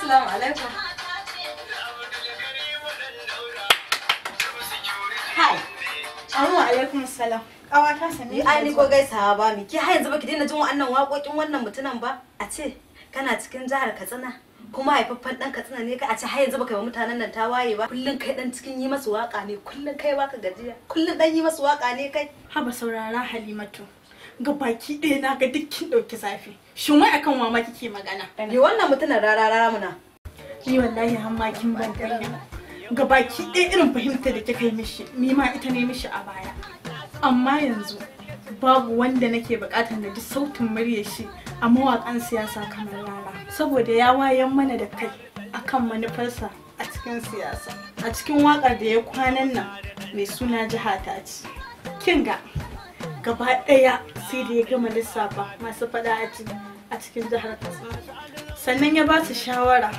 Assalamu alaikum. Hi. Amma alaikum salam. Ƙawata sani. Ni ai ni ko gaisawa ba mi. Ki har yanzu baki daina jin wannan waƙoƙin wannan mutumin ba? A ce kana cikin jihar Katsina kuma haifaffen dan Katsina ne ka, a ce har yanzu baka yi wa mutanen nan tawaye ba. Kullun kai dan cikin yi masu waka ne, kullun kai baka gajiya. Kullun dan yi masu waka ne kai. Haba saurara Halimatu. Ga baki ɗaya na ga dukkin ɗauki zafi. Shin wai akan wa ma kike magana? Ni wannan mutumin rara rara muna. Ni wallahi har ma kin ban kunya. Ga baki ɗaya irin fahimtar da kika yi mishi, ni ma ita ne mishi a baya. Amma yanzu babu wanda nake buƙatar na ji sautin muryar shi a mawaƙan siyasa kamar Rara. Saboda ya wayan mana da kai akan manufarsa a cikin siyasa. A cikin waƙar da ya kwanan nan mai suna jiha ta ce. Kin ga gaba ɗaya sai da ya gama lissafa masu faɗa a cikin jihar Katsina. Sannan ya ba su shawara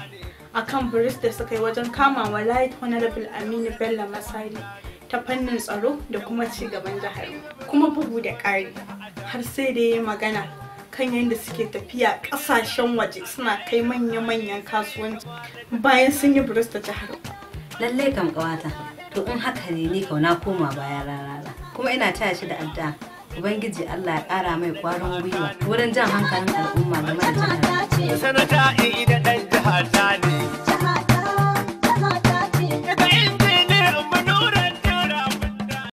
akan buris da suka yi wajen kamawa Light Honorable Aminu Bello Masari ta fannin tsaro da kuma ci gaban jihar. Kuma bugu da ƙari har sai da ya yi magana kan yadda suke tafiya ƙasashen waje suna kai manya-manyan kasuwanci bayan sun yi buris da jihar. Lallai kam ƙawata. To in haka ne ni kauna koma baya rarara. Kuma ina taya shi da addu'a. Ubangiji Allah ya ƙara mai ƙwarin gwiwa wurin jan hankalin al'umma game da jihar. Sanata